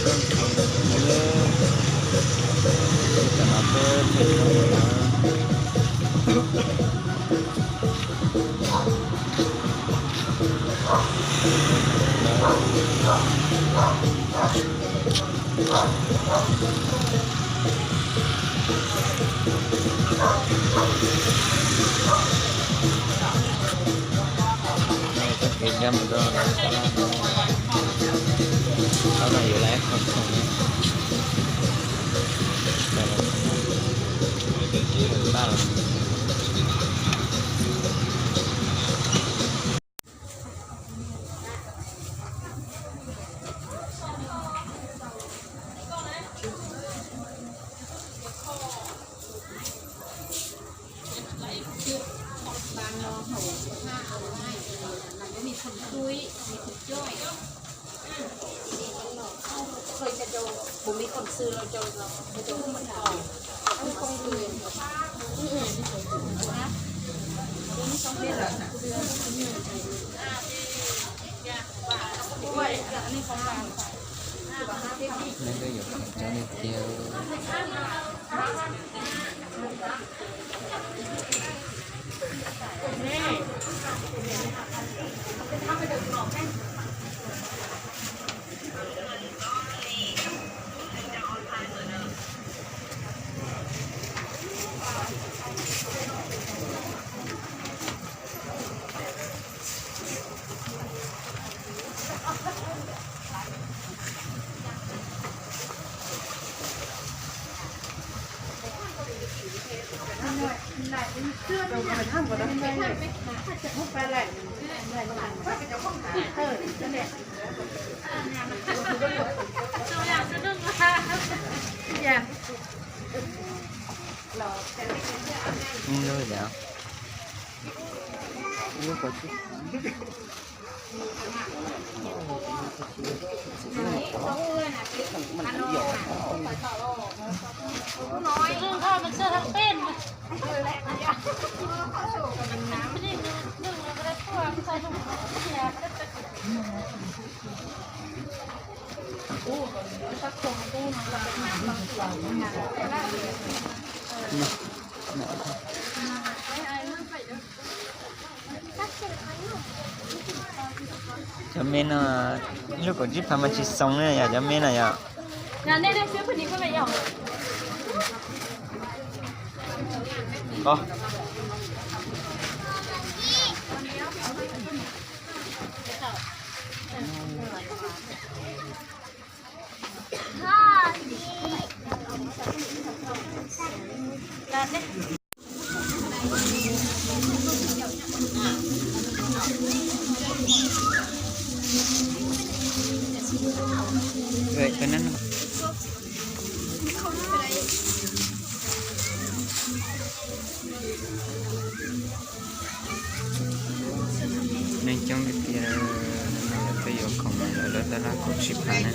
Kev coj mus rau lawv tab laj no, tab laj yuav lab qhov khoom na. Neb peb yuav cov tiag. Cov me no, ib lub kaum tsib phav mas tsis xoo na yom, cov me no yom. Neeg coob tiag tiag, peb yuav khoom mus lawm lawv tab laj kaum tsib phav na.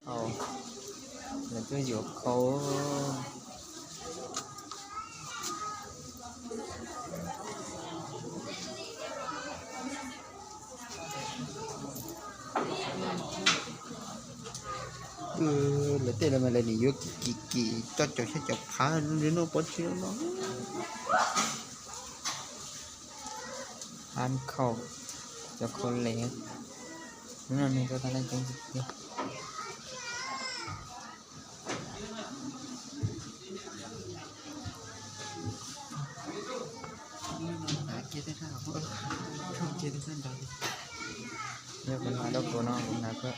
Hau, lawv tuaj yuav khau. Lawv tej lawv mas lawv nim yuav kim kim kim coj caum xya caum phav li no pov tseg no. Ab khau, cov khau les, lub no nws rau tag laj coob tiag. Yog kuv hnav rau kuv no kuv hnav koj.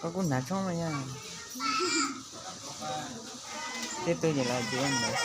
Koj kuj hnav tshoob no yog. Tej tug ces lawv tias ntawd.